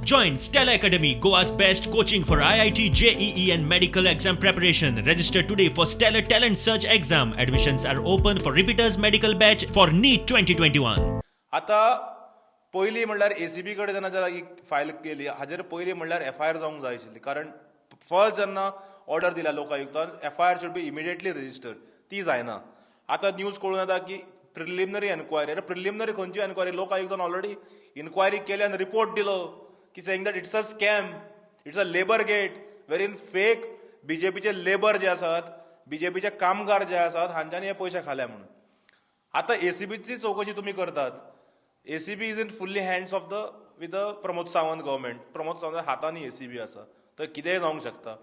Join Stella Academy, Goa's best coaching for IIT, JEE, and medical exam preparation. Register today for Stellar Talent Search exam. Admissions are open for repeaters medical batch for NEET 2021. आतां पयलीं म्हणल्यार ACB कडेन जेन्ना जर ही file केली, हाजेर पयलीं म्हणल्यार एफआयआर जावंक जाय आशिल्ली, कारण फर्स्ट जेन्ना ऑर्डर दिल्या लोकायुक्तान, FIR should be immediately register. ती जायना. आतां न्यूज कळून येता की प्रिलिमिनरी एन्क्वायरी. अरे, प्रिलिमिनरी खंयची एन्क्वायरी? लोकायुक्तान ऑलरेडी इन्क्वायरी केली आनी रिपोर्ट दिलो की saying that it's a scam, it's a labour gate wherein fake बीजेपीचे लेबर जे आसात, बीजेपीचे कामगार जे आसात, हांच्यांनी हे पयशे खाल्या म्हणून. आतां एसीबीची चौकशी तुमी करतात. ACB is in fully hands of the with the Pramod Sawant government. Pramod Sawant हातांनी एसीबी आसा, तर कितेंय जावंक शकता.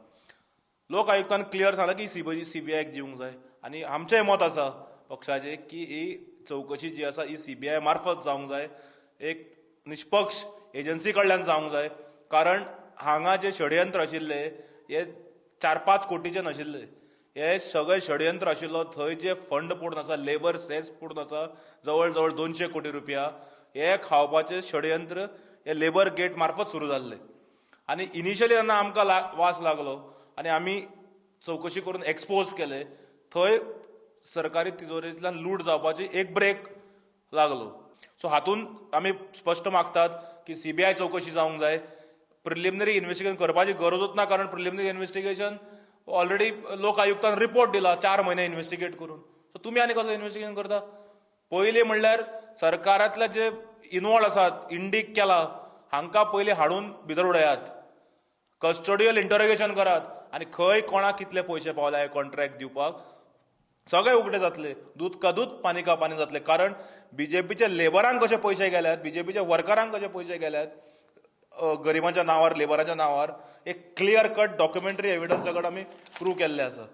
लोक आयुक्तान क्लियर सांगलां की सीबीआयक दिवंक जाय आनी आमचेंय मत आसा पक्षाचें की ही चवकशी जी आसा ही सीबीआय मार्फत जावंक जाय, एक निष्पक्ष एजन्सी कडल्यान जावंक जाय, कारण हांगा जे षडयंत्र आशिल्ले हे 4-5 कोटीचे नाशिल्ले. हे सगळे षडयंत्र आशिल्लो. थंय जे फंड पडून आसा, लेबर सेस पडून आसा, जवळ जवळ 200 कोटी रुपया, हे खावपाचे षडयंत्र हे लेबर गेट मार्फत सुरू जाल्ले. आनी इनिशियली जेन्ना आमकां वास लागलो आनी आमी चवकशी करून एक्सपोज केले, थंय सरकारी तिजोरेंतल्यान लूट जावपाची एक ब्रेक लागलो. सो हातून आमी स्पश्ट मागतात की सीबीआय चवकशी जावंक जाय. प्रिलिमिनरी इन्व्हेस्टिगेशन करपाची गरजूच ना, कारण प्रिलिमिनरी इन्व्हेस्टिगेशन ऑलरेडी लोक आयुक्तान रिपोर्ट दिला 4 म्हयने इन्व्हेस्टिगेट करून. सो तुमी आनी कसलो इन्व्हेस्टिगेशन करता? पयलीं म्हणल्यार सरकारांतले जे इनवॉल्व आसात, इंडीक केला, हांकां पयलीं हाडून भितर उडयात, कस्टोडियल इंटरोगेशन करात आनी खंय कोणाक कितले पयशे पावले हे कॉन्ट्रॅक्ट दिवपाक, सगळे उगडे जातले. दूद का दूद, पानी का पानी जातले, कारण बीजेपीच्या लेबरांक कशे पयशे गेल्यात, बीजेपीच्या वर्करांक कशे पयशे गेल्यात, गरिबांच्या नांवार, लेबराच्या नांवार, एक क्लियर कट डॉक्युमेंटरी एविडन्स सगळं आमी प्रूव केल्ले आसा.